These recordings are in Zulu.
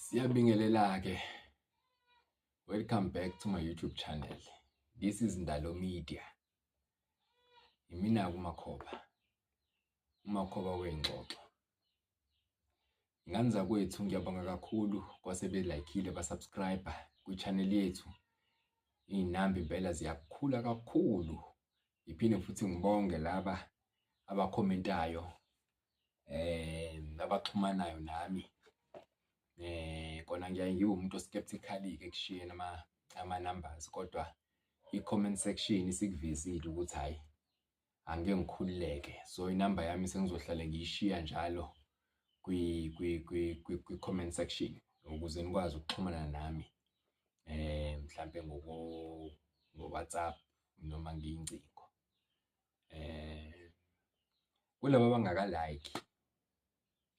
Siyabingelela-ke. Welcome back to my YouTube channel. This is Ndalo Media. Imina-ke uMakhoba. UMakhoba wey'ngxoxo. Ngane zakwethu, ngiyabonga kakhulu kwasebe-like-ile ba-subscribe kwi-channel yethu. Iy'namba impela ziyakhula kakhulu. Ngiphinde futhi ngibonge laba abakhomentayo, abaxhumanayo nami. Kona ngiyaye ngibe umuntu o-skeptical-ke ekushiyeni ama-numbers, kodwa i-comment section isikuvezile ukuthi hhayi, angike ngikhululeke. So inamba yami sengizohlale ngiyishiya njalo kwi-comment section ukuze nikwazi ukuxhumana nami, mhlampe ngo-WhatsApp noma ngey'ngcingo. Kulaba abangaka-like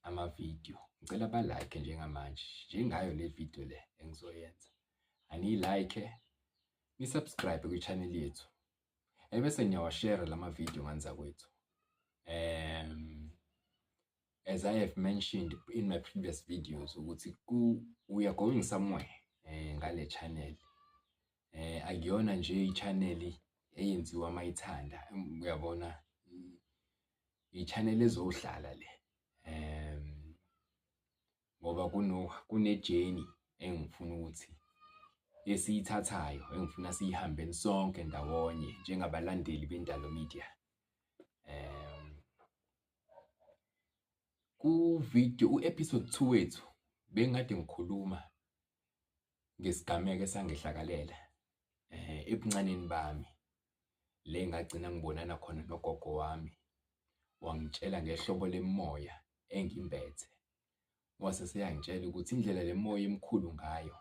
amavidiyo, ngicela ba-like njengamanje, njengayo le video le engizoyenza. Aniyi-like, ni-subscribe kwi-channel yethu, ebese niyawa-share lama video, ngane zakwethu. As I have mentioned in my previous videos ukuthi we are going somewhere ngale channel. Akuyona nje i-channel eyenziwa mayithanda, uyabona, i-channel ezohlala le. Ngoba kune-journey engifuna ukuthi esiyithathayo, engifuna siyihambeni sonke ndawonye njengabalandeli beNdalo Media. Ku-video u-episode 2 wethu bengikade ngikhuluma ngesigameko esangehlakalela ebuncaneni bami, le ngagcina ngibonana khona nogogo wami, wangitshela ngehlobo lemimoya engimbethe. Wase seyangitshela ukuthi indlela le moya emikhulu ngayo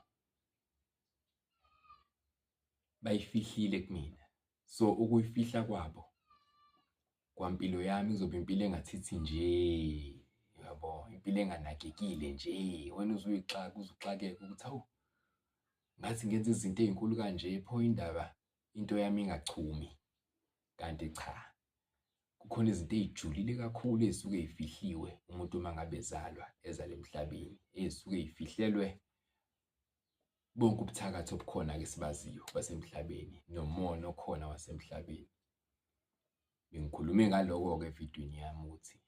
bayifihlile kumina. So ukuyifihla kwabo kwampilo yami kuzoba impilo engathithi nje, uyabo, impilo enganakekile nje. Wena uze uyixake, uze uxakeke ukuthi hawu, ngathi ngenza izinto ey'nkulu kanje, pho indaba into yami ingachumi. Kanti cha, kukhona izinto ey'julile kakhulu ey'suke y'fihliwe umuntu uma ngabe ezalwa, ezalwa emhlabeni, ey'suke y'fihlelwe bonke ubuthakathi obukhona-ke esibaziyo basemhlabeni, nomona okhona wasemhlabeni. Bengikhulume ngaloko-ke evidweni yami ukuthi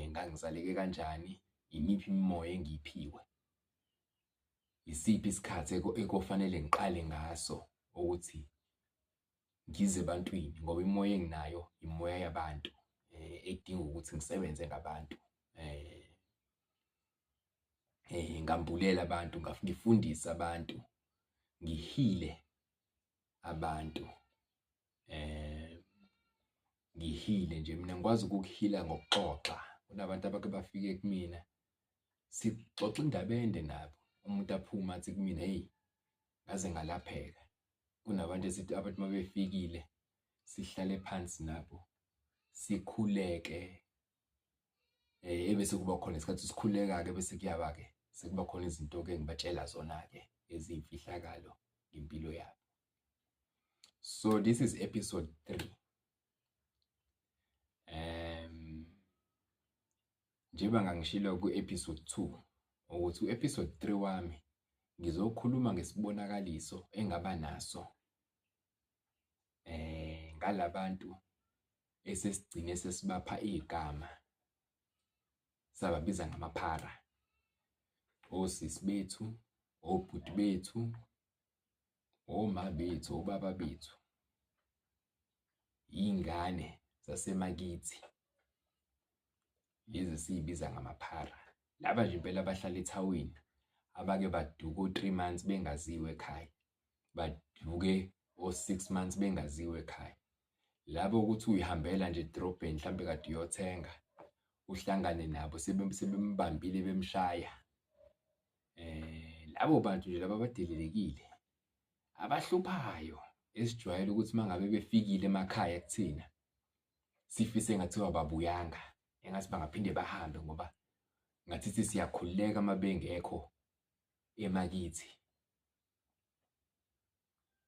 ngangizaleke kanjani, imiphi imimoya engiyiphiwe, isiphi isikhathi ekofanele ngiqale ngaso ukuthi ngize ebantwini, ngoba imimoya enginayo imimoya yabantu edinga ukuthi ngisebenze ngabantu, ngambulela abantu, ngifundise abantu, ngihile abantu. Ngihile nje mina, ngikwazi ukukuhila ngokuxoxa. Kunabantu abake bafike kumina, sixoxa indaba ende nabo, umuntu aphume athi kumina, "Hey, ngaze ngalapheka." Kunabantu esithi abantu uma befikile sihlale phansi nabo, sikhuleke, ebese kuba khona isikhathi sikhuleka-ke, bese kuyaba-ke sekuba khona izinto-ke engibatshela zona-ke eziyimfihlakalo ngempilo yabo. So this is episode 3. Njengoba ngangishilo ku-episode 2 ukuthi u-episode 3 wami ngizokhuluma ngesibonakaliso engaba naso ngalabantu esesigcine sesibapha igama, sababiza ngamaphara, osisi bethu, obhuti bethu, oma bethu, obaba bethu, iy'ngane zasemakithi lezi esiyibiza ngamaphara. Laba nje impela abahlala ethawini, abake baduke o-3 months bengaziwa ekhaya, baduke o-6 months bengaziwa ekhaya. Labo ukuthi uyihambela nje edorobheni mhlampe kade uyothenga, uhlangane nabo sebembambile bemshaya. Labo bantu nje laba abadelelekile, abahluphayo, esijwayele ukuthi uma ngabe befikile emakhaya kuthina sifise engathiwa ababuyanga, engathi bangaphinde bahambe, ngoba ngathi siyakhululeka uma bengekho emakithi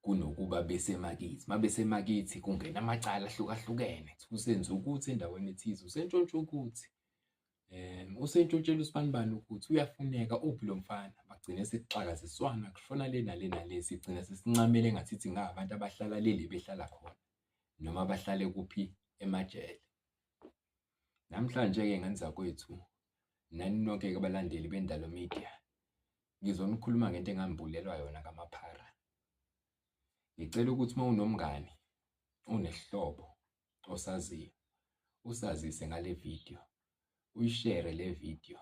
kunokuba besemakithi. Uma besemakithi kungena amacala ahlukahlukene, kuthiwa usenze ukuthi endaweni ethize, usentshontsha ukuthi. Usentshontshela usibanibani ukuthi uyafuneka uphi lo mfana, bagcine sekuxakaziswana kushona le nale nale, sigcina sesincamela engathithi ngabantu abahlala le le behlala khona noma bahlale kuphi emajele. Namhlanje-ke ngane zakwethu, nani nonke-ke abalandeli beNdalo Media, ngizonikhuluma ngento engambulelwa yona ngamaphara. Ngicela ukuthi uma unomngani, unesihlobo osaziyo, usazise ngale video, uyishere le video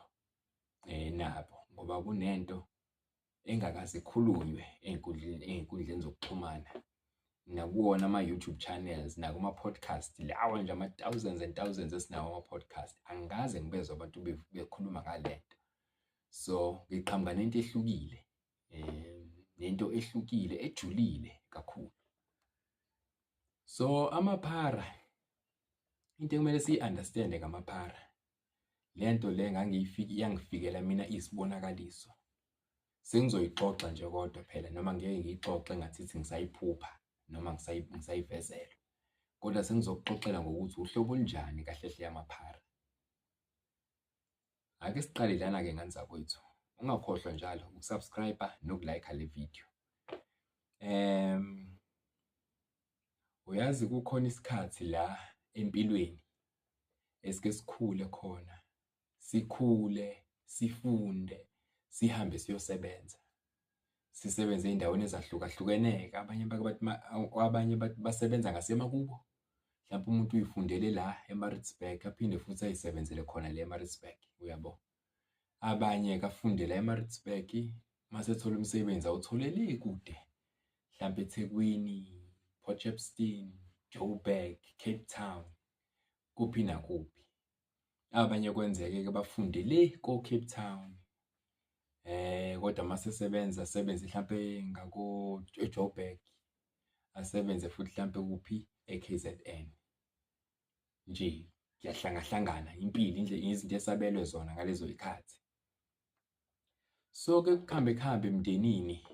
nabo ngoba kunento engakaze ikhulunywe ey'nkundleni zokuxhumana nakuwona ama-YouTube channels nakuma-podcast lawa nje ama-thousands and thousands esinawo ama-podcast, angikaze ngibezwe abantu bekhuluma ngale nto. So ngiqhamuka nento ehlukile, nento ehlukile ejulile kakhulu. So amaphara, into ekumele siyi-understand-e ngamaphara, le nto le yangifikela mina iyisibonakaliso. Sengizoyixoxa nje kodwa phela noma ngeke ngiyixoxe engathithi ngisayiphupha noma ngisayivezelwa, kodwa sengizokuxoxela ngokuthi uhlobo olunjani kahle hle amaphara. Ake siqale lana-ke ngane zakwethu, ungakhohlwa njalo uku-subscribe noku-like le video. Uyazi kukhona isikhathi la empilweni esike sikhule khona, sikhule, sifunde, sihambe siyosebenza. Sisebenze ey'ndaweni ezahlukahlukene-ke, abanye bake bathi abanye bathi basebenza ngasemakubo, mhlampe umuntu uy'fundele la eMaritzburg aphinde futhi ay'sebenzele khona le eMaritzburg, uyabo. Abanye-ke afunde la eMaritzburg, mase ethola umsebenzi awuthole le kude, mhlampe eThekwini, Port Shepstone, Joburg, Cape Town, kuphi nakuphi. Abanye kwenzeke-ke bafunde le ko-Cape Town, kodwa mase esebenza asebenze hlampe ngako eJoburg, asebenze futhi hlampe kuphi e-K_Z_N. Nje kuyahlangahlangana impilo izinto esabelwe zona ngalezo y'khathi. So-ke kuhambe kuhambe emndenini,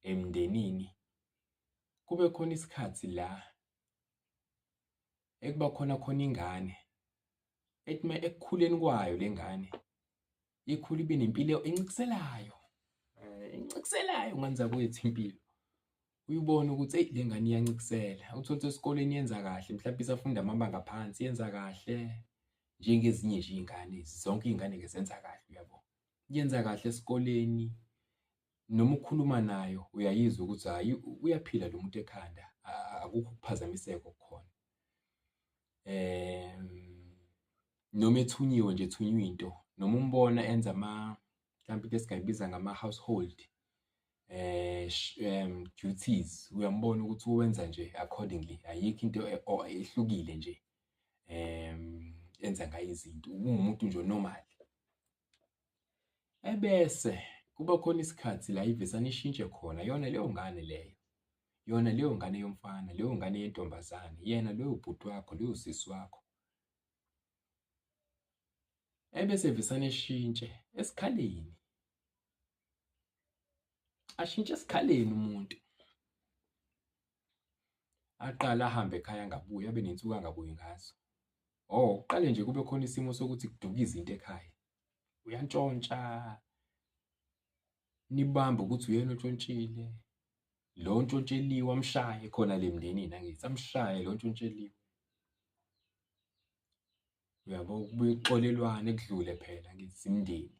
emndenini kube khona isikhathi la ekuba khona khona ingane ethi uma ekukhuleni kwayo le ngane ikhule ibe nempilo encikiselayo, encikiselayo ngane zakwethu impilo. Uyibone ukuthi eyi le ngane iyancikisela, uthole ukuthi esikoleni yenza kahle mhlampe isafunda amabanga aphansi yenza kahle njengezinye nje iy'ngane, zonke iy'ngane-ke zenza kahle uyabo. Yenza kahle esikoleni noma ukhuluma nayo uyayizwa ukuthi hhayi uyaphila lo muntu ekhanda, akukho ukuphazamiseka okukhona. Noma ethunyiwe nje ethunywe into, noma umbona enza mhlampe into esingayibiza ngama-household duties, uyambona ukuthi uwenza nje accordingly, ayikho into ehlukile nje enza ngayo izinto, uwumuntu nje o-normal. Ebese kuba khona isikhathi la ivesane ishintshe khona yona leyo ngane leyo, yona leyo ngane yomfana, leyo ngane yentombazane, yena loyo bhuti wakho, loyo sisi wakho. Ebese evesane eshintshe esikhaleni, ashintshe esikhaleni umuntu. Aqale ahambe ekhaya angabuyi, abe ney'nsuku angabuyi ngazo. Oh, kuqale nje kube khona isimo sokuthi kuduke izinto ekhaya. Uyantshontsha, nibambe ukuthi uyena ontshontshile, lo ontshontsheliwe amshaye khona le emndenini angithi, amshaye lo ontshontsheliwe. Uyabo, kubuye kuxolelwane kudlule phela angithi imindeni.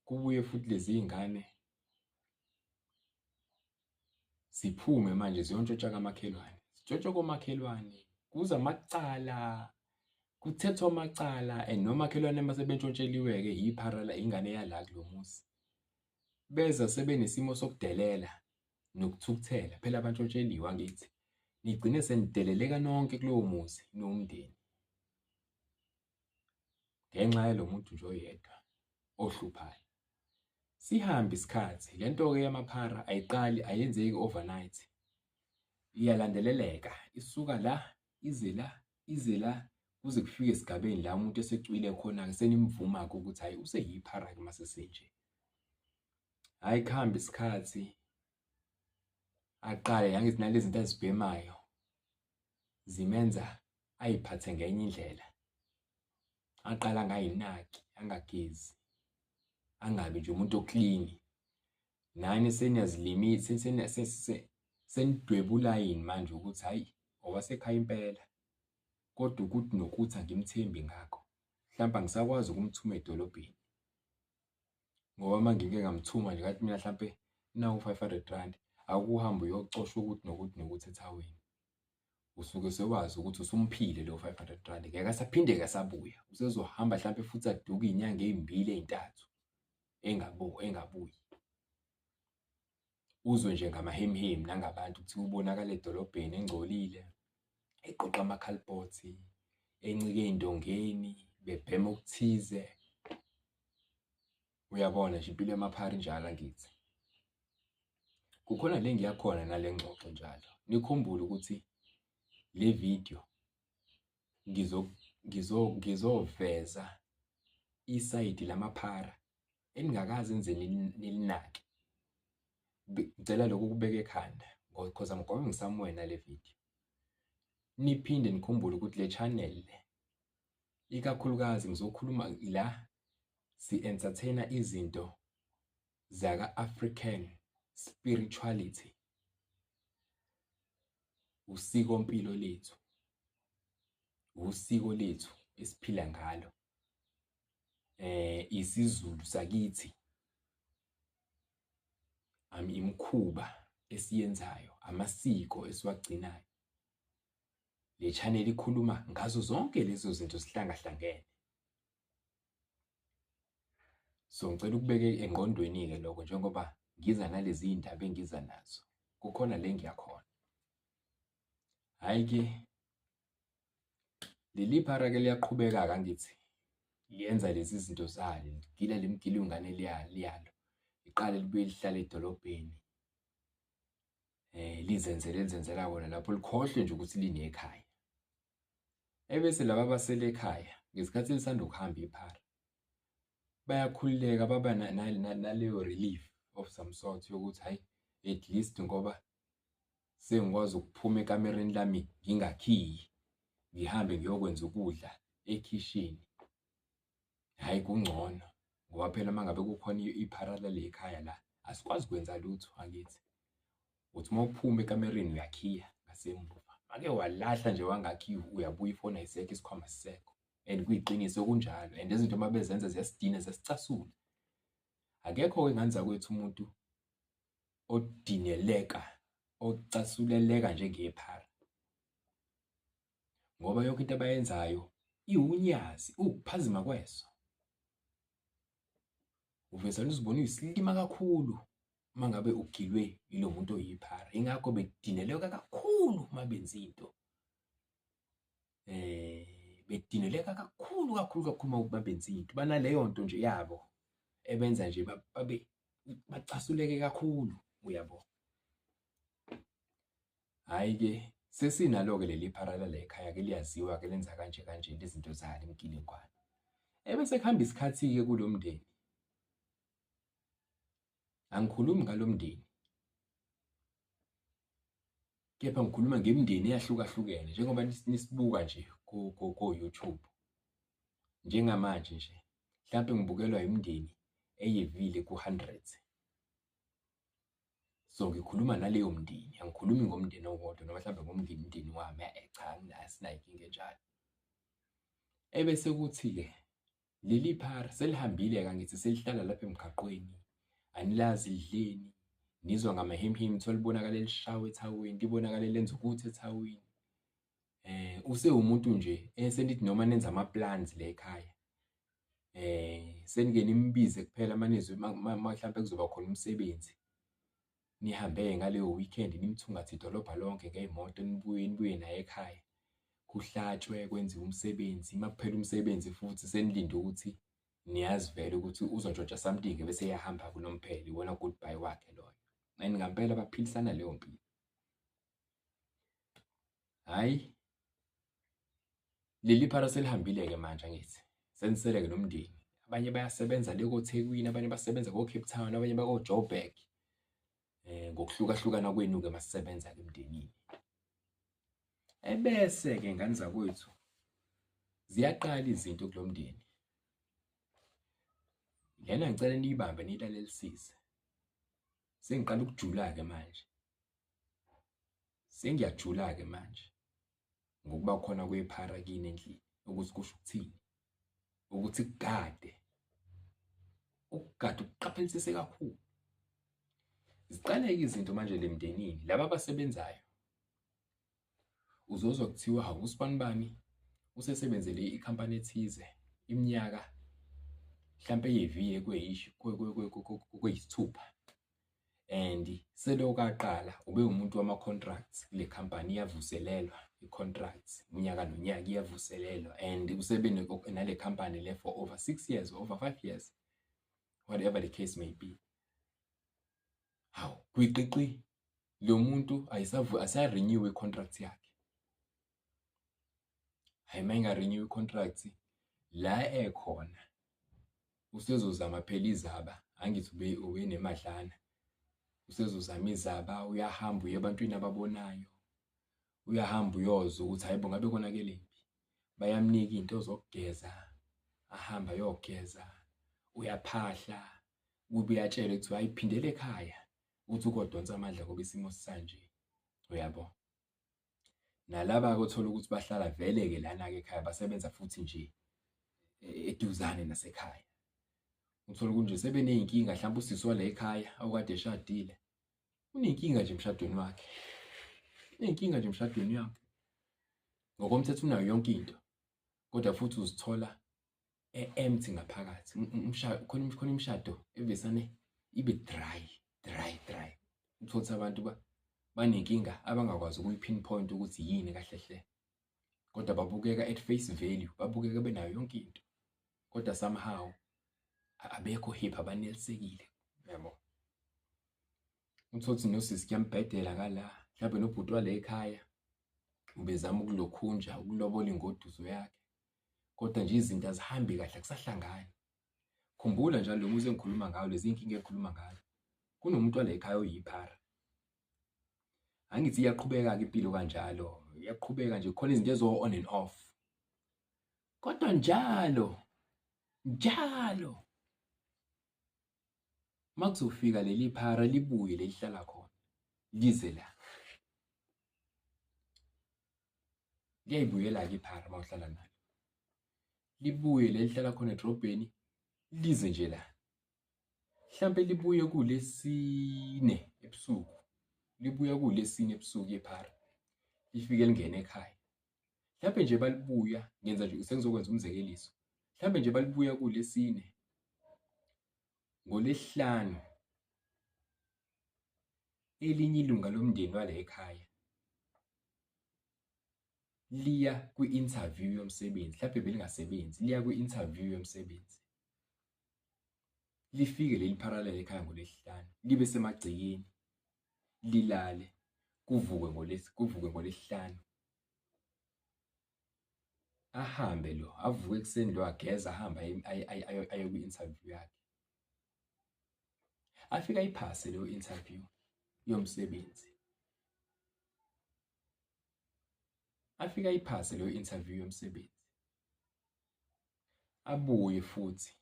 Kubuye futhi lezi iy'ngane ziphume manje ziyontshontsha kamakhelwane, zintshontshe komakhelwane, kuze amacala, kuthethwe amacala and nomakhelwane uma sebentshontshelwe-ke iphara ingane yala kulo muzi. Beza sebenesimo sokudelela nokuthukuthela, phela bantshontsheliwe angithi. Nigcine senideleleka nonke kulowo muzi niwumndeni, ngenxa yalo muntu nje oyedwa ohluphayo. Sihambe isikhathi, le nto-ke yamaphara ayiqali ayenzeki overnight, iyalandeleleka isuka la ize la ize la kuze kufike esigabeni la umuntu esecwile khona-ke senimvuma-ke ukuthi hhayi useyiphara-ke mase esenje. Hhayi kuhambe isikhathi aqale angithi nalezi zinto azibhemayo zimenza ayiphathe ngenye indlela. Aqala angayinaki, angagezi, angabi nje umuntu o-clean. Nani seniyazilimisa, senidweba ulayini manje ukuthi hhayi owasekhaya impela, kodwa ukuthi nokuthi angimthembi ngakho. Mhlampe angisakwazi ukumthuma edolobheni ngoba uma ngike ngamthuma nje ngathi mina hlampe nawu u-R500 akuhambe uyocosha ukuthi nokuthi nokuthi ethaweni. Usuke sewazi ukuthi usumphile lo R500, ngeke asaphinde-ke asabuya. Usezohamba hlampe futhi aduke iy'nyanga ey'mbili ey'ntathu engabuyi. Uzwe nje ngamahemuhemu nangabantu kuthiwa ubonakala edolobheni engcolile, eqoqa amakhalibhothi, encike ey'ndongeni, bebhema okuthize. Uyabona nje impilo yamaphara injalo angithi. Kukhona le ngiya khona nale ngxoxo njalo. Nikhumbule ukuthi le video ngizoveza isayidi lamaphara eningakaze nize nilinake. Ngicela lokhu ukubeka ekhanda because I'm going somewhere nale video. Niphinde nikhumbule ukuthi le channel le ikakhulukazi ngizokhuluma la si-entertain-a izinto zaka-African spirituality, usikompilo lethu, usiko lethu esiphila ngalo, isiZulu sakithi, imikhuba esiyenzayo, amasiko esiwagcinayo. Le channel ikhuluma ngazo zonke lezo zinto zihlangahlangene. So ngicela ukubeke engqondweni-ke lokho njengoba ngiza nalezi iy'ndaba engiza nazo, kukhona le ngiya khona. Hhayi-ke leli phara-ke liyaqhubeka-ke angithi, liyenza lezi zinto zalo, ligila le mgilungane liyalo, liqale libuye lihlale edolobheni, lizenzele elizenzela kona lapho, likhohlwe nje ukuthi linekhaya. Ebese laba abasele ekhaya ngesikhathi lisanda ukuhamba iphara, bayakhululeka baba naleyo relief of some sort yokuthi hhayi at least ngoba sengikwazi ukuphuma ekamereni lami ngingakhiyi, ngihambe ngiyokwenza ukudla ekhishini. Hhayi kungcono ngoba phela uma ngabe kukhona iphara lale ekhaya la, asikwazi kwenza lutho angithi. Uthi uma uphuma ekamereni uyakhiya ngasemuva. Make walahla nje wangakhiya uyabuya ifoni ayisekho, isikhwama asisekho. And kuyiqiniso kunjalo and izinto uma bezenza ziyasidina ziyasicasula. Akekho-ke ngane zakwethu umuntu odineleka, ocasuleleka njengephara. Ngoba yonke into abayenzayo iwunyazi, iwukuphazima kweso. Uvesane uzibone uyisilima kakhulu uma ngabe ugilwe yilo muntu oyiphara. Yingakho bedineleka kakhulu uma benza into. Bedineleka kakhulu kakhulu kakhulu uma benza into. Banaleyo nto nje yabo ebenza nje babe bacasuleke kakhulu, uyabo. Hhayi-ke sesinalo-ke leli phara lala ekhaya-ke liyaziwa-ke lenza kanje kanje lezinto zalo imigilingwane. Ebese kuhamba isikhathi-ke kulo mndeni. Angikhulumi ngalo mndeni, kepha ngikhuluma ngemindeni eyahlukahlukene njengoba nisibuka nje ko-YouTube. Njengamanje nje mhlampe ngibukelwa imindeni eyevile ku-hundreds. So ngikhuluma naleyo mndeni, angikhulumi ngomndeni owodwa noma mhlambe ngomndeni wami, cha asinayo inkinga enjalo. Ebese kuthi-ke leli phara selihambile-ke angithi selihlala lapha emgaqweni, anilazi lidleni, nizwa ngamahemuhemu kuthiwa libonakale lishawa ethaweni, libonakale lenza ukuthi ethaweni. Usewumuntu nje esenithi noma nenza ama-plans la ekhaya, senike nimbize kuphela uma nizwe uma hlampe kuzoba khona umsebenzi, nihambe-ke ngaleyo weekend nimthungathe idolobha lonke ngey'moto nibuye nibuye naye ekhaya. Kuhlatshwe kwenziwe umsebenzi, uma kuphela umsebenzi futhi senilinde ukuthi niyazi vele ukuthi uzontshontsha something bese eyahamba kunomphela, iwona goodbye wakhe loyo. And ngampela baphilisana leyo mpilo. Hhayi, leli phara selihambile-ke manje angithi, senisele-ke nomndeni. Abanye bayasebenza le koThekwini, abanye basebenza ko-Cape Town, abanye bako-Joburg. Ngokuhlukahlukana kwenu-ke masisebenza-ke emndenini. Ebese-ke ngane zakwethu, Ziyaqala izinto kulo mndeni. Lena ngicela niyibambe niyilalelisise. Sengiqala ukujula-ke manje. Sengiyajula-ke manje ngokuba khona kwephara kini endlini ukuthi kusho ukuthini. Ukuthi kugade. Ukugada ukuqaphelisise kakhulu. Ziqaleke izinto manje le mndenini laba abasebenzayo. Uzozwa kuthiwa hawu usibanibani usesebenzele ikhampani ethize iminyaka mhlampe eyevile kweyisithupha and selokhu aqala ube umuntu wama-contracts kule khampani, iyavuselelwa i-contracts unyaka nonyaka iyavuselelwa and usebe nale khampani le for over 6 years, over 5 years, whatever the case may be. Hawu, gwiqiqi lo muntu ayisa-renew i-contract yakhe. Hhayi, uma inga-renew i-contract la ekhona usezozama phela izaba, angithi ubenemadlana, usezozama izaba, uyahamba uya ebantwini ababonayo, uyahamba uyozwa ukuthi hhayi bo ngabe konakelephi. Bayamnika iy'nto zokugeza, ahambe ayogeza, uyaphahla, ubuye atshelwe kuthiwa hhayi phindela ekhaya uthi ukodonsa amandla ngoba isimo sisanje, uyabo. Nalaba-ke othola ukuthi bahlala vele-ke lana-ke ekhaya basebenza futhi nje eduzane nasekhaya. Uthole ukuthi nje sebeney'nkinga hlampe usisi wala ekhaya okade eshadile uney'nkinga nje emshadweni wakhe, uney'nkinga nje emshadweni wakhe. Ngokomthetho unayo yonke into kodwa futhi uzithola e-empty ngaphakathi. Khona khona imishado evesane ibe dry, dry, dry. Uthole ukuthi abantu banenkinga abangakwazi ukuyi-pinpoint ukuthi yini kahle hle. Kodwa babukeka at face value, babukeka benayo yonke into. Kodwa somehow abekho happy, abanelisekile, uyabo. Uthole ukuthi nosisi kuyambhedela ngala, mhlampe nobhuti wala ekhaya ubezama ukulokhunja, ukulobola ingoduso yakhe. Kodwa nje izinto azihambi kahle, akusahlangani. Khumbula njalo lo muzi engikhuluma ngawo, lezi iy'nkinga engikhuluma ngazo, kunomuntu wala ekhaya oyiphara. Angithi iyaqhubeka-ke impilo kanjalo, iyaqhubeka nje khona izinto ezo-on and off. Kodwa njalo, njalo uma kuzofika leli phara libuye lelihlala khona lize la. Liyayibuyela-ke iphara uma uhlala nalo. Libuye lelihlala khona edrobheni lize nje la. Hlampe libuye kulesine ebusuku, libuya kulesine ebusuku iphara, lifike lingene ekhaya. Hlampe nje balibuya, ngenza nje sengizokwenza umzekeliso. Hlampe nje balibuya kulesine, ngoLwesihlanu elinye ilunga lomndeni wala ekhaya liya kwi-interview yomsebenzi, hlampe belingasebenzi, liya kwi-interview yomsebenzi. Lifike leli phara lala ekhaya ngoLwesihlanu, libe semagcekeni, lilale, kuvukwe kuvukwe ngoLwesihlanu. Ahambe lo, avuke ekuseni lo ageze ahambe aye kwi-interview yakhe. Afike ayiphase leyo interview yomsebenzi. Afike ayiphase leyo interview yomsebenzi. Abuye futhi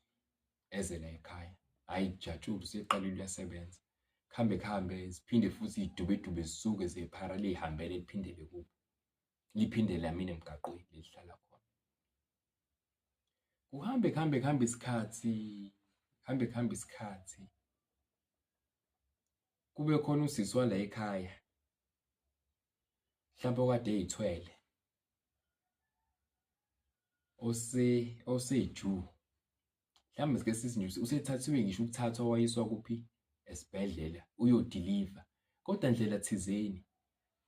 eze la ekhaya. Hhayi kujatshulwe useqalile uyasebenza. Kuhambe kuhambe ziphinde futhi iy'dubedube zisuke zephara liy'hambele liphindele kubo. Liphinde lamina emgaqweni lelihlala khona. Kuhambe kuhambe kuhambe isikhathi, kuhambe kuhambe isikhathi, kube khona usisi wala ekhaya mhlampe okade ey'thwele oseju mhlawumbe sike sithi nje usethathiwe ngisho ukuthathwa wayiswa kuphi esibhedlela uyodiliva kodwa ndlela thizeni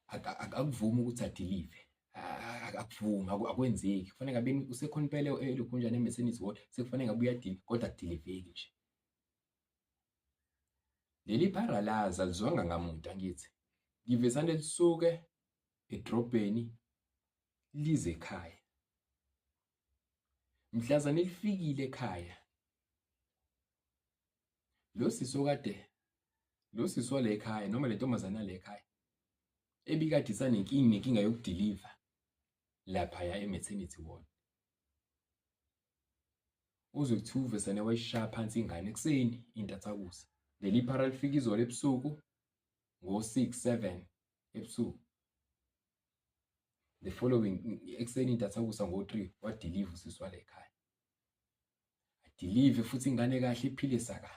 akuvumi ukuthi adilive, akuvumi, akwenzeki. Kufanele ngabe usekhona impela elokhunjani e-maternity ward, sekufanele ngabe uyadiliva kodwa akudiliveki nje. Leli phara lazi alizwanga ngamuntu angithi, livesane lisuke edrobheni lize ekhaya. Mhlazane lifikile ekhaya, lo sisi okade, lo sisi wala ekhaya noma le ntombazane yala ekhaya ebikade isanenkinga nenkinga yokudiliva laphaya e-maternity ward. Uzwe kuthiwa uvesane wayishaya phansi ingane ekuseni intathakusa. Leli phara lifika izolo ebusuku ngo-6 7 ebusuku. The following ekuseni intathakusa ngo-3 wadiliva usisi wale ekhaya. Adilive futhi ingane kahle iphile saka.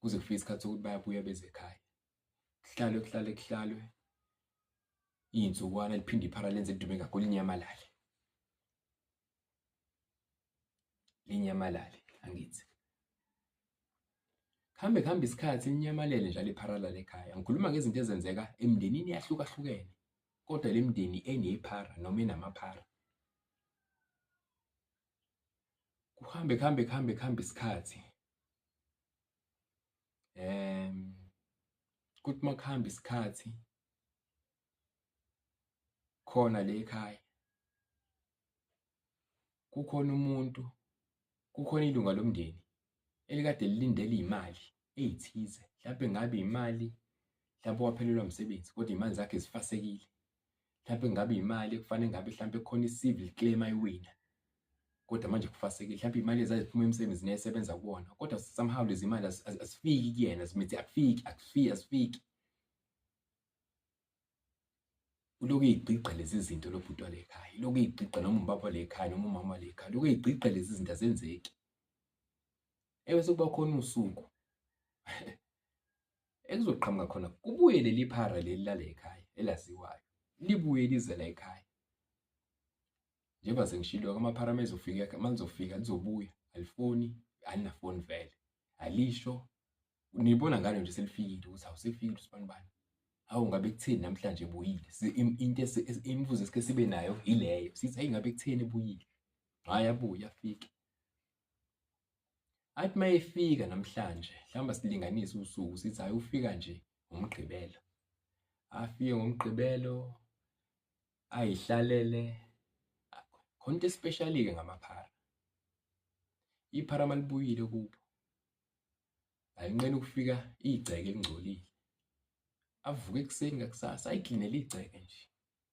Kuze kufike isikhathi sokuthi bayabuya beze ekhaya. Kuhlalwe kuhlalwe kuhlalwe iy'nsukwana liphinde iphara lenze lidume kakhulu linyamalale. Linyamalale angithi. Kuhambe kuhambe isikhathi linyamalele njalo iphara lale ekhaya. Ngikhuluma ngezinto ezenzeka emndenini eyahlukahlukene kodwa le mndeni enephara noma enamaphara. Kuhambe kuhambe kuhambe kuhambe isikhathi kuthi uma kuhamba isikhathi khona la ekhaya kukhona umuntu, kukhona ilunga lomndeni elikade lilindele iy'mali ey'thize, mhlampe ngabe imali, mhlampe waphelelwa umsebenzi kodwa iy'mali zakhe zifasekile. Mhlampe ngabe imali ekufanele ngabe mhlampe kukhona i-civil claim ayiwina kodwa manje kufasekile. Mhlampe iy'mali ezaziphuma emsebenzini ayesebenza kuwona kodwa somehow lezi mali azifiki kuyena, zimithi akufiki, akufiki, azifiki. Ulokhu eyigqigqa lezi zinto lo bhuti wale ekhaya, ulokhu eyigqigqa noma ubaba wale ekhaya noma umama wale ekhaya, ulokhu eyigqigqa lezi zinto azenzeki. Ebese kuba khona usuku ekuzoqhamuka khona kubuye leli phara leli lale ekhaya elaziwayo, libuye lize la ekhaya. Njengoba sengishilo-ke amaphara uma ezofika, uma lizofika lizobuya, alifoni, alinafoni vele, alisho. Nibona ngalo nje selifikile ukuthi hawu selifikile usibanibani. Hawu ngabe kutheni namhlanje ebuyile? Into imibuzo esike sibe nayo ileyo, sithi hayi ngabe kutheni ebuyile? Hhayi abuye afike. Athi uma efika namhlanje, mhlawumbe silinganise usuku sithi hhayi ufika nje ngoMgqibelo. Afike ngoMgqibelo ayihlalele khona into especial-ke ngamaphara. Iphara uma libuyile kubo alinqeni ukufika igceke elingcolile. Avuke ekuseni ngakusasa ayiklinele igceke nje.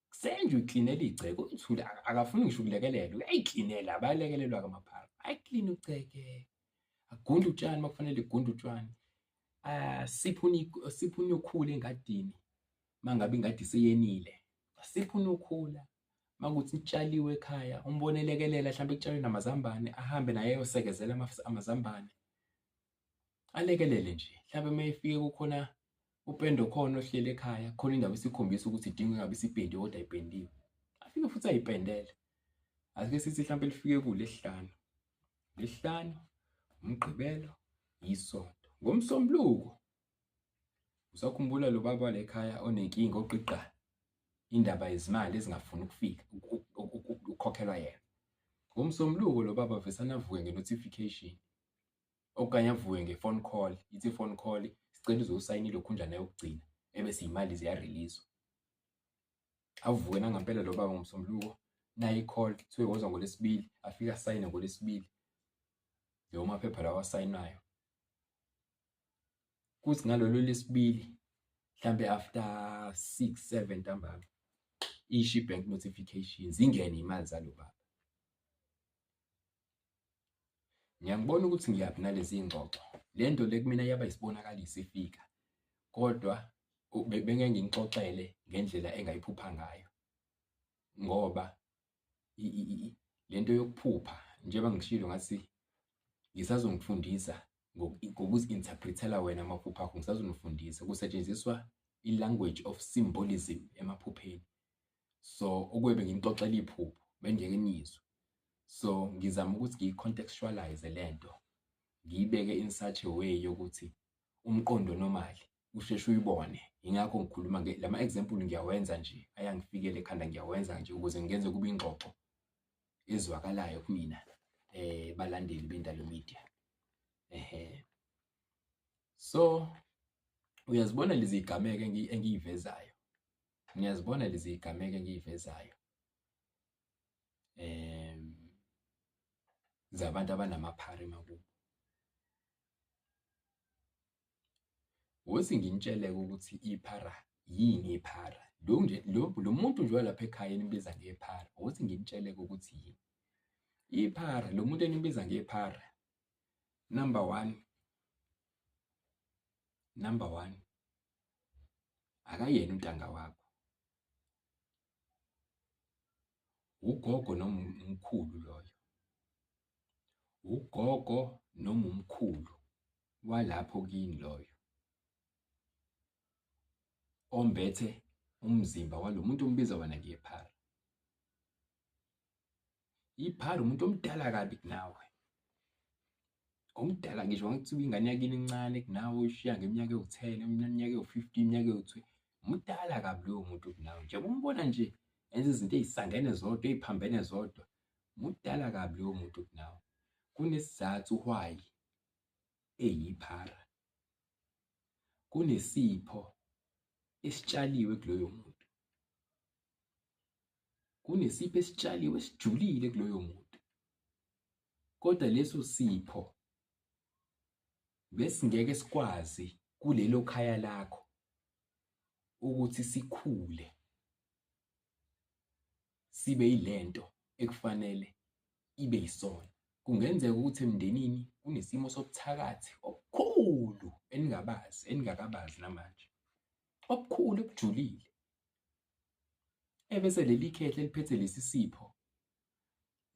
Kuseni nje uyiklinela igceke uthule akafuni ngisho ukulekelelwa uyayiklinela bayalekelelwa-ke amaphara. Ayikline ugceke, agunde utshani uma kufanele egunde utshani. Asiphune ukhula engadini uma ngabe ingadi isiyenile. Asiphune ukhula uma kuwukuthi kutshaliwe ekhaya umbone elekelela hlampe kutshalwe namazambane ahambe naye ayosekezela amazambane. Alekelele nje mhlampe uma efike kukhona upende okhona ohleli ekhaya, khona indawo esikhombisa ukuthi idinga ingabe isipendiwe kodwa ayipendiwe. Afike futhi ayipendele. Ake sithi mhlampe lifike kuLwesihlanu, Lwesihlanu, uMgqibelo, iSonto. NgoMsombuluko usakhumbula lo baba wala ekhaya onenkinga oqiqa indaba yezimali ezingafuni ukufika ukukhokhelwa yena. NgoMsombuluko lo baba vesane avuke nge-notification okanye avuke nge-phone call, ithi i-phone call sicela uzosayina ilokhunjana yokugcina ebese iy'mali ziya-release-wa. Avuke nangampela lo baba ngoMsombuluko, nayi i-call kuthiwe woza ngoLwesibili, afike asayine ngoLwesibili lawo maphepha lawa awasayinayo. Kuthi ngalolo Lwesibili mhlampe after 6, 7 ntambama isho i-bank notification zingene iy'mali zalo baba. Ngiyangibona ukuthi ngiyaphi nalezi iy'ngxoxo. Le nto le kumina yaba isibonakaliso ifika, kodwa bengeke nginixoxele ngendlela engayiphupha ngayo ngoba le nto yokuphupha njengoba ngishilo ngathi ngisazonifundisa ngokuzi-interpret-ela wena amaphupho akho, ngisazonifundisa. Kusetshenziswa i-language of symbolism emaphupheni. So ukube benginixoxela iphupho bengeke nizwe. So ngizama ukuthi ngiyi-contextualise le nto, ngiyibeke in such a way yokuthi umqondo normally usheshe uyibone. Yingakho ngikhuluma lama example ngiyawenza nje ayangifikela ekhanda ngiyawenza nje ukuze ngenze kube ingxoxo ezwakalayo kumina balandeli beNdalo Media. Ehhe. So uyazibona lezi y'gameko engiy'vezayo, niyazibona lezi y'gameko engiy'vezayo zabantu abanamaphara emakubo. Wothi nginitshele-ke ukuthi iphara yini iphara. Lo nje lo lo muntu nje walapha ekhaya enimbiza ngephara, wothi nginitshele-ke ukuthi yini. Iphara, lo muntu enimbiza ngephara, number one, number one, akayena untanga wakho. Ugogo noma umkhulu loyo. Ugogo noma umkhulu walapho kini loyo. Ombethe umzimba walo muntu ombiza wena ngephara. Iphara umuntu omdala kabi kunawe. Omdala ngisho ngakuthiwa ingane yakini incane kunawe uyishiya ngeminyaka ewu-10, iminyaka ewu-15, iminyaka ewu-20. Mdala kabi lowo muntu kunawe. Njengoba umbona nje enza izinto ey'sangene zodwa, ey'phambene zodwa. Mudala kabi lowo muntu kunawe. Kunesizathu why eyiphara. Kunesipho esitshaliwe kuloyo muntu. Kunesipho esitshaliwe esijulile kuloyo muntu. Kodwa leso sipho besingeke sikwazi kulelo khaya lakho ukuthi sikhule sibe yilento ekufanele ibe yisona. Kungenzeka ukuthi emndenini kunesimo sobuthakathi obukhulu eningabazi, eningakabazi namanje. Obukhulu obujulile. Ebese leli khehla eliphethe lesi sipho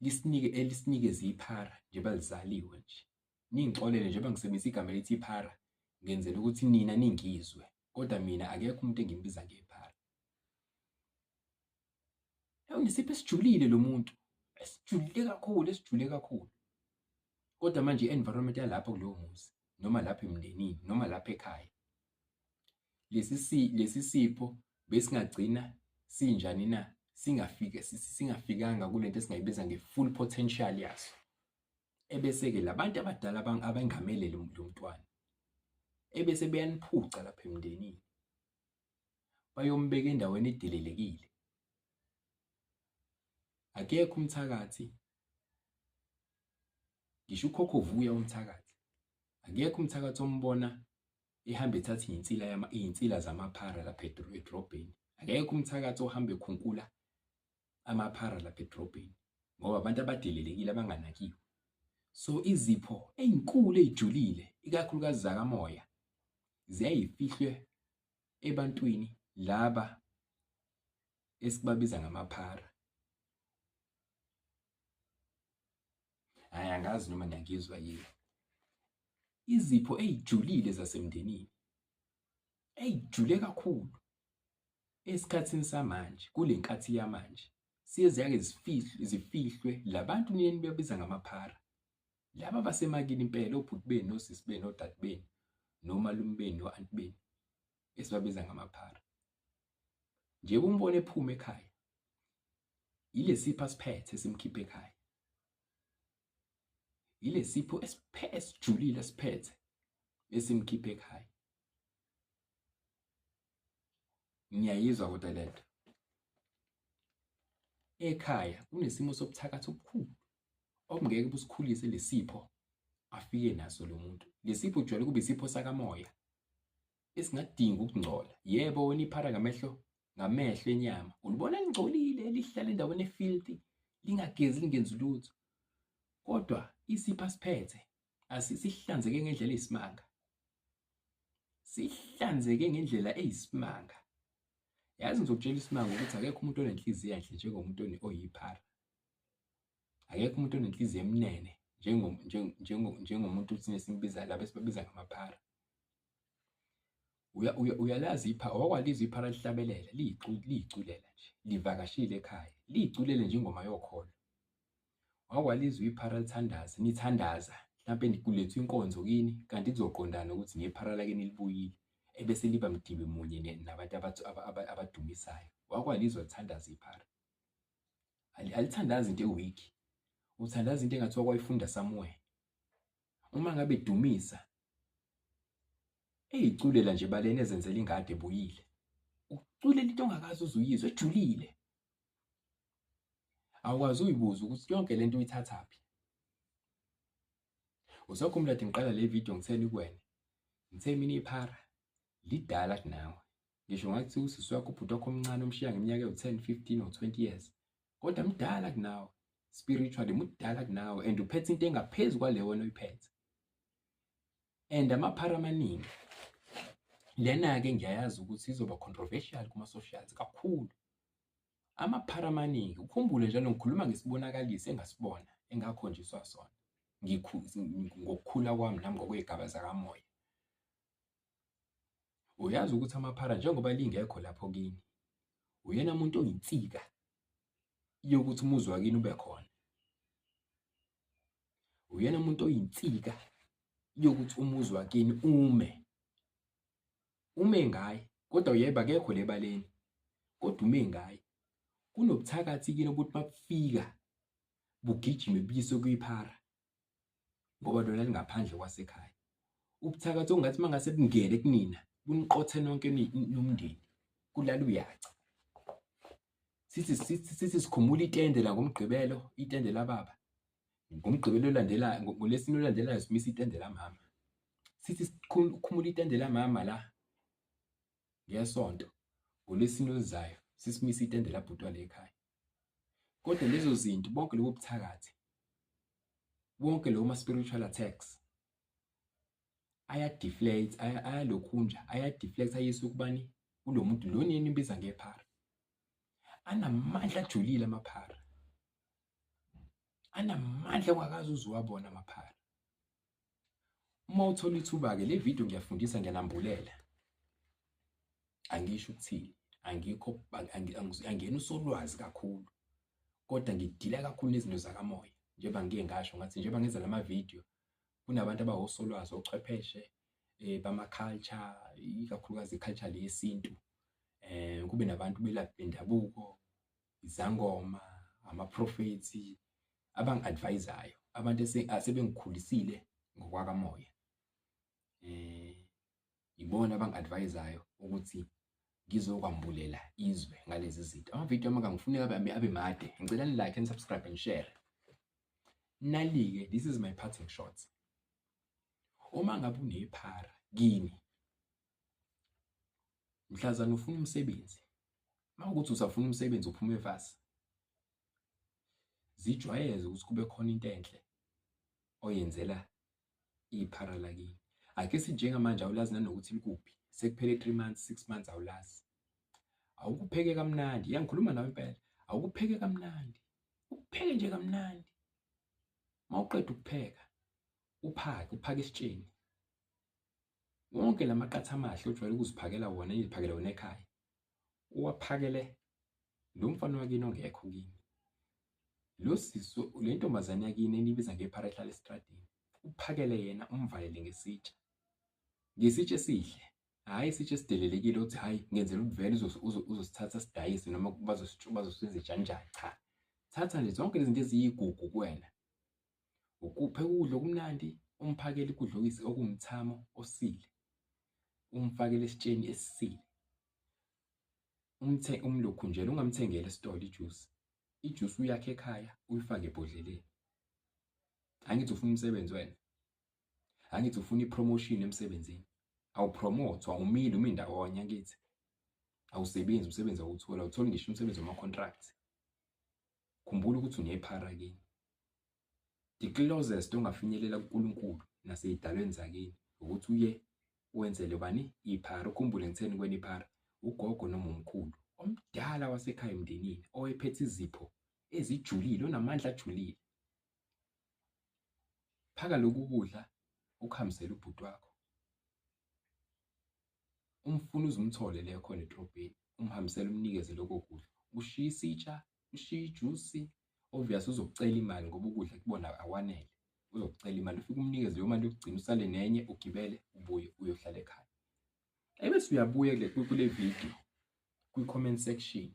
lisinike elisinikeze iphara njengoba lizaliwe nje. Ningixolele njengoba ngisebenzisa igama elithi iphara, ngenzela ukuthi nina ningizwe, kodwa mina akekho umuntu engimbiza ngephara. Unesipho esijulile lo muntu, esijulile kakhulu, esijule kakhulu. Kodwa manje i-environment yalapho kulowo muzi noma lapho emndenini noma lapha ekhaya, lesi sipho besingagcina sinjani na? Singafike singafikanga kulento esingayibiza nge-full potential yaso. Ebese-ke labantu abadala abengamele lo mntwana ebese beyaniphuca lapha emndenini, bayombeka endaweni edelelekile. Akekho umthakathi, ngisho ukhokho uvuya umthakathi, akekho umthakathi ombona ehamba ethatha iy'nsila iy'nsila zamaphara lapha edrobheni. Akekho umthakathi ohamba ekhunkula amaphara lapha edrobheni ngoba abantu abadelelekile abanganakiwe. So izipho ey'nkulu ey'julile ikakhulukazi zakamoya ziyayifihlwe ebantwini laba esibabiza ngamaphara. Hhayi, angazi noma niyangizwa yini. Izipho ey'julile zasemndenini, ey'jule kakhulu esikhathini samanje, kule nkathi yamanje, siye ziyake zifihlwe, zifihlwe labantu niye nibabiza ngamaphara. Laba abasemakini impela, obhuti benu, nosisi benu, odade benu, nomalume benu, no-anti benu, esibabiza ngamaphara. Njengoba umbona ephuma ekhaya, yile sipho asiphethe esimkhipha ekhaya. Yile sipho esijulile esiphethe esimkhipha ekhaya. Ngiyayizwa kodwa lento. Ekhaya kunesimo sobuthakathi obukhulu obungeke busikhulise lesipho afike naso lo muntu. Lesipho kujwayele ukuba isipho sakamoya esingadingi ukungcola. Yebo, wena iphara ngamehlo ngamehlo enyama ulibona lingcolile lihlala endaweni efilthy lingagezi lingenzi lutho, kodwa isipho asiphethe asisihlanzeke ngendlela eyisimanga, sihlanzeke ngendlela eyisimanga. Yazi ngizokutshela isimanga ukuthi akekho umuntu onenhliziyo enhle njengomuntu oyiphara. Akekho umuntu onenhliziyo emnene njengomuntu thina esimbiza laba esibabiza ngamaphara. Uyalazi iphara, wakwalizwa iphara lihlabelela, liyiculela nje, livakashile ekhaya, liyiculele nje ingoma yokholo. Wakwalizwa iphara lithandaza, nithandaza, mhlampe kulethwa inkonzo kini, kanti kuzoqondana ukuthi nephara lakini libuyile, ebese liba mdibi munye nabantu abadumisayo. Wakwalizwa lithandaza iphara. Alithandazi into e-weak, uthandaza into engathi wakwayifunda somewhere. Uma ngabe edumisa, eyiculela nje ebaleni ezenzela ingadi ebuyile. Uculela into ongakaze uze uyizwe ejulile. Awukwazi uyibuza ukuthi yonke lento uyithathaphi. Usakhumbula kade ngiqala le video ngitheni kuwena? Ngithe mina iphara lidala kunawe. Ngisho ngathi usisi wakho ubhuti wakho omncane omshiya ngeminyaka ewu-10, 15 or 20 years. Kodwa mdala kunawe. Spiritually mudala kunawe and uphethe into engaphezu kwale wena oyiphethe. And amaphara amaningi lena-ke ngiyayazi ukuthi izoba controversial kuma-socials kakhulu. Amaphara amaningi, ukhumbule njalo ngikhuluma ngesibonakaliso engasibona, engakhonjiswa sona ngokukhula kwami nami ngokwey'gaba zakamoya. Uyazi ukuthi amaphara njengoba lingekho lapho kini, uyena muntu oyinsika yokuthi umuzi wakini ube khona. Uyena muntu oyinsika yokuthi umuzi wakini ume. Ume ngaye, kodwa yebo akekho le baleni, kodwa ume ngaye. Kunobuthakathi kini obuthi mabufika bugijime buyiswe kwiphara ngoba lona lingaphandle kwasekhaya. Ubuthakathi ongathi mangase bungene kunina buniqothe nonke nomndeni kulala uyaca. Sithi sithi sikhumula itende la ngoMgqibelo, itende lababa. NgoMgqibelo olandelayo, ngoLwesine olandelayo simisa itende lamama. Sithi sikhumula itende lamama la ngeSonto, ngoLwesine oluzayo sesimise itende labhuti wala ekhaya. Kodwa lezo zinto, bonke lobo buthakathi, wonke lowo ma-spiritual attacks aya-deflate, ayalokhunja, aya-deflect ayiswe kubani? Kulo muntu lo enimbiza ngephara. Anamandla ajulile amaphara. Anamandla ongakaze uze uwabone amaphara. Uma uthola ithuba-ke le video ngiyafundisa ngiyanambulela. Angisho ukuthini, angikho angiyena usolwazi kakhulu kodwa ngidila kakhulu nezinto zakamoya. Njengoba ngike ngasho ngathi njengoba ngenza lama video kunabantu abawosolwazi ochwepheshe bama-culture, ikakhulukazi i-culture le yesintu. Kube nabantu belaphi bendabuko, izangoma, amaprofethi abangi-advise-ayo, abantu asebengikhulisile ngokwakamoya. Ibona abangi-advise-ayo ukuthi ngizokwambulela izwe ngalezi zinto. Amavidiyo ami angifuni abe made. Ngicela ni-like, ni-subscribe, ni-share. Nali-ke, this is my parting shot. Uma ngabe unephara kini, mhlazane ufuna umsebenzi, uma kuwukuthi usafuna umsebenzi uphuma evasi, zijwayeze ukuthi kube khona into enhle oyenzela iphara lakini. Ake sithi njengamanje awulazi nanokuthi likuphi, sekuphele 3 months, 6 months awulazi. Awukupheke kamnandi, ya ngikhuluma nawe impela, awukupheke kamnandi, ukupheke nje kamnandi. Uma uqeda ukupheka, uphake, uphake esitsheni. Wonke la maqatha amahle ojwayele ukuziphakela wona, niziphakele wona ekhaya, uwaphakele lo mfana wakini ongekho kini. Lo sisi, le ntombazane yakini enibiza ngephara ehlala esitradini, uphakele yena umvalele ngesitsha. Ngesitsha esihle, hhayi isitsha esidelelekile othi hhayi ngenzela ukuthi vele uzosithatha sidayise noma bazosenza njani. Cha, thatha nje zonke lezi zinto eziyigugu kuwena. Ukupheka ukudla okumnandi, umphakele ukudla okuwumthamo osile, umfakele esitsheni esisile. Umlokhunjele, ungamthengeli esitolo ijusi. Ijusi uyakhe ekhaya, uyifake ebhodleleni. Angithi ufuna umsebenzi wena? Angithi ufuna i-promotion emsebenzini? Awupromothwa, awumile, umi ndawonye angithi. Awusebenzi, umsebenzi awuwutholi, awutholi ngisho umsebenzi wama-contract. Khumbula ukuthi unephara kini. The closest ongafinyelela kuNkulunkulu nasey'dalweni zakini ukuthi uye wenzele bani iphara. Ukhumbule ngitheni kuwena iphara? Ugogo noma umkhulu omdala wasekhaya emndenini owayephethe izipho ezijulile, onamandla ajulile. Phaka lokhu kudla ukuhambisele ubhuti wakho. Umfune uze umthole le khona edrobheni, umhambisele umnikeze lokho kudla. Ushiye isitsha, ushiye ijusi, obvious uzokucela imali ngoba ukudla kubona akwanele. Uzokucela imali, ufike umnikeze leyo mali yokugcina usale nenye ugibele ubuye uyohlala ekhaya. Ebese uyabuya kule video kwi-comment section.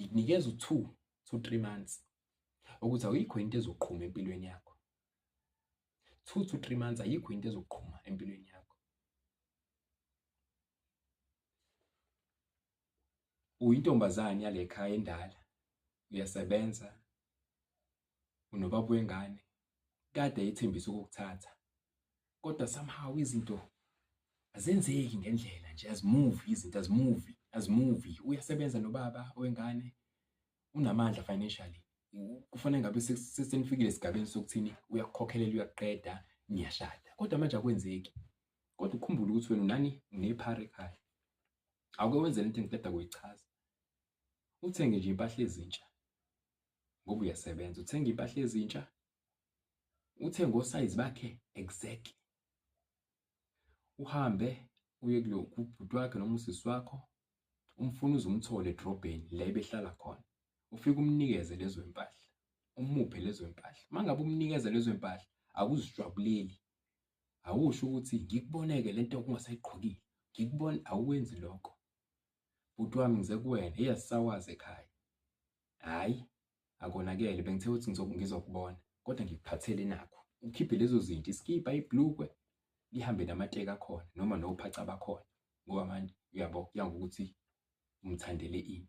Ngikunikeza u-2 to 3 months ukuthi ayikho into ezoqhuma empilweni yakho. 2 to 3 months ayikho into ezoqhuma empilweni yakho. Uyintombazane yale khaya endala, uyasebenza, unobaba wengane, kade ethembisa ukukuthatha kodwa somehow izinto azenzeki ngendlela nje, azimuvi izinto, azimuvi, azimuvi. Uyasebenza nobaba wengane, unamandla financially. Kufanele ngabe senifikile esigabeni sokuthini, uyakukhokhelela, uyaqeda, niyashada. Kodwa manje akwenzeki. Kodwa ukhumbule ukuthi wena unani, unephara ekhaya. Awuke wenze lento engiqeda kuyichaza. Uthenge nje impahla ezintsha ngoba uyasebenza, uthenge impahla ezintsha, uthenge osayizi bakhe exactly. Uhambe uye kulo kubhuti wakhe noma usisi wakho, umfune uze umthole edrobheni la ebehlala khona. Ufike umnikeze lezo mpahla, umuphe lezo mpahla. Uma ngabe umnikeza lezo mpahla, awuzijwabuleli, awusho ukuthi ngikuboneke lento kungasayigqokile, ngikubone, awukwenzi lokho. Bhuti wami ngize kuwena, hey asisakwazi ekhaya. Hhayi, akonakele, bengithe ukuthi ngizokubona, kodwa ngikuphathele nakho. Ukhiphe lezo zinto, isikibha, ibhlukwe, lihambe namateki akhona noma nophaca bakhona, ngoba manje uyabo kuya ngokuthi umthandele ini.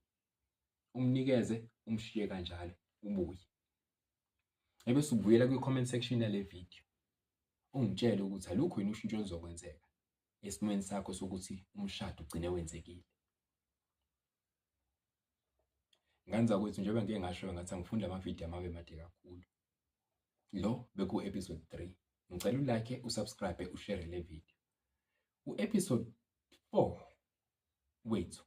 Umnikeze, umshiye kanjalo, ubuye. Ebese ubuyela kwi-comment section yale video, ungitshele ukuthi alukho yini ushintsho oluzokwenzeka esimweni sakho sokuthi umshado ugcine wenzekile. Ngane zakwethu, njengoba ngike ngasho ngathi angifuni amavidiyo amabe made kakhulu. Lo beku-episode 3. Ngicela u-like, u-subscribe, u-share le video. U-episode 4 wethu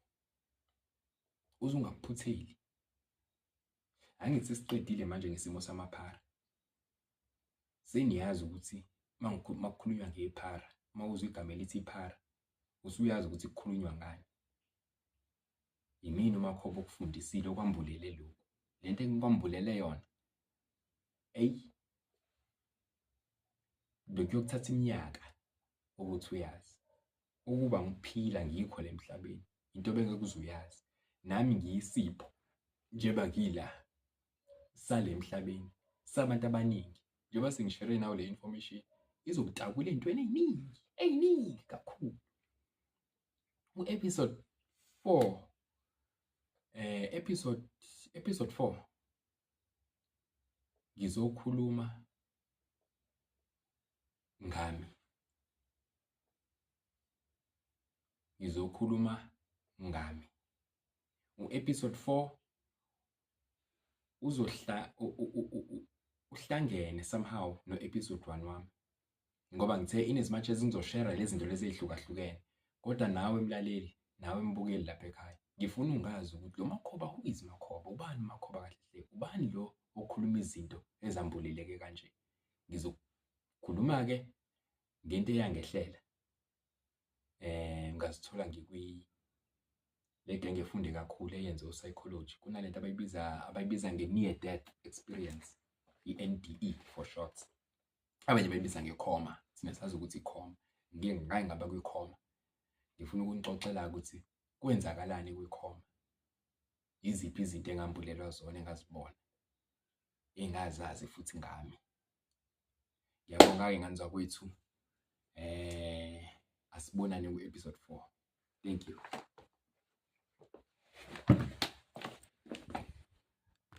uze ungakuphutheli. Angithi sesiqedile manje ngesimo samaphara. Seniyazi ukuthi makukhulunywa ngephara, uma uzwa igama elithi iphara, usuyazi ukuthi kukhulunywa ngani. Yimina uMakhoba okufundisile, okwambulele lokhu. Lento engikwambulele yona, eyi, bekuyokuthatha iminyaka ukuthi uyazi. Ukuba ngiphila ngikho la emhlabeni, into ebengeke uze uyazi. Nami ngiyisipho njengoba ngila sale emhlabeni sabantu abaningi. Njengoba sengishere nawe le information, izokutakula ey'ntweni ey'ningi, ey'ningi kakhulu. Ku-episode 4, episode 4 ngizokhuluma ngami. Ngizokhuluma ngami. U-episode 4 uzohla uhlangene somehow no-episode 1 wami, ngoba ngithe in as much as ngizoshare lezi zinto lezi ey'hlukahlukene, kodwa nawe mlaleli, nawe mbukeli lapha ekhaya, ngifuna ungazi ukuthi lo Makhoba, who is Makhoba, ubani uMakhoba kahle hle, ubani lo okhuluma izinto ezambuleleke kanje. Ngizokhuluma-ke ngento eyangehlela, ngazithola ngikwi le genge efunde kakhulu eyenze u-psychology. Kunalento abayibiza nge-near death experience, i-NDE for short. Abanye bayibiza nge-coma, thina sazi ukuthi i-coma. Ngike ngake ngaba kwi-coma. Ngifuna ukunixoxela ukuthi kwenzakalani kwi-coma, yiziphi izinto engambulelwa zona, engazibona, engazazi futhi ngami. Ngiyabonga-ke ngane zakwethu, asibonane ku-episode 4. Thank you.